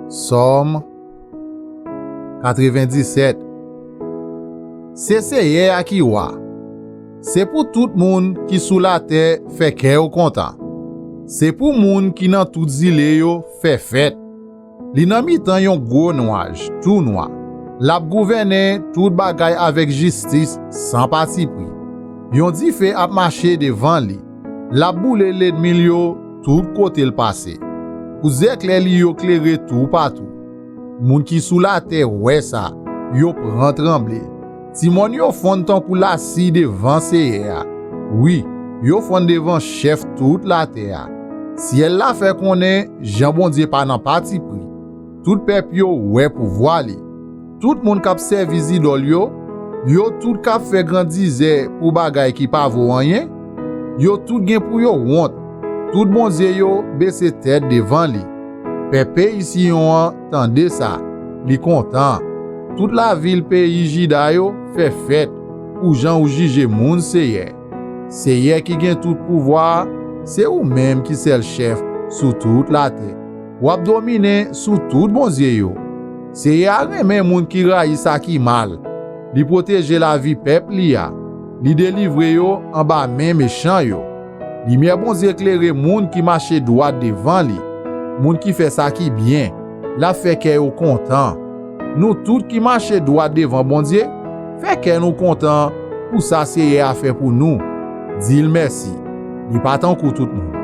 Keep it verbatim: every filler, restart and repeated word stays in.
Sòm katrevenndisèt. Se Seyè a ki wa. Se pou tout moun ki sou latè fè kè yo kontan. Se pou moun ki nan tout zile yo fè fèt. Li nan mitan yon gwo nwaj tou nwa. L ap gouvènen tout bagay avèk jistis san patipri. Yon dife ap mache devan li. L ap boule lènmi l yo tout kote l pase. Kout zèklè li yo klere toupatou. Moun ki sou latè wè sa, yo pran tranble. Timòn yo fonn tankou lasi devan Seyè a. Wi, yo fonn devan Chèf tout latè a. Syèl la fè konnen jan Bondye pa nan patipri. Tout pèp yo wè pouvwa li. Tout moun k ap sèvi zidòl yo, yo tout k ap fè grandizè pou bagay ki pa vo anyen, yo tout gen pou yo wont. Tout bondye yo bese tèt devan li. Pèp peyi Siyon an tande sa, li kontan. Tout lavil peyi Jida yo fè fèt pou jan ou jije moun, Seyè. Seyè ki gen tout pouvwa a, se ou menm ki sèl chèf sou tout latè. W ap domine sou tout bondye yo. Seyè a renmen moun ki rayi sa ki mal. Li pwoteje lavi pèp li a. Li delivre yo anba men mechan yo. Limyè Bondye klere moun ki mache dwat devan li, moun ki fè sa ki byen. L ap fè kè yo kontan. Nou tout ki mache dwat devan Bondye, fè kè nou kontan pou sa Seyè a fè pou nou. Di l mèsi. Li pa tankou tout moun.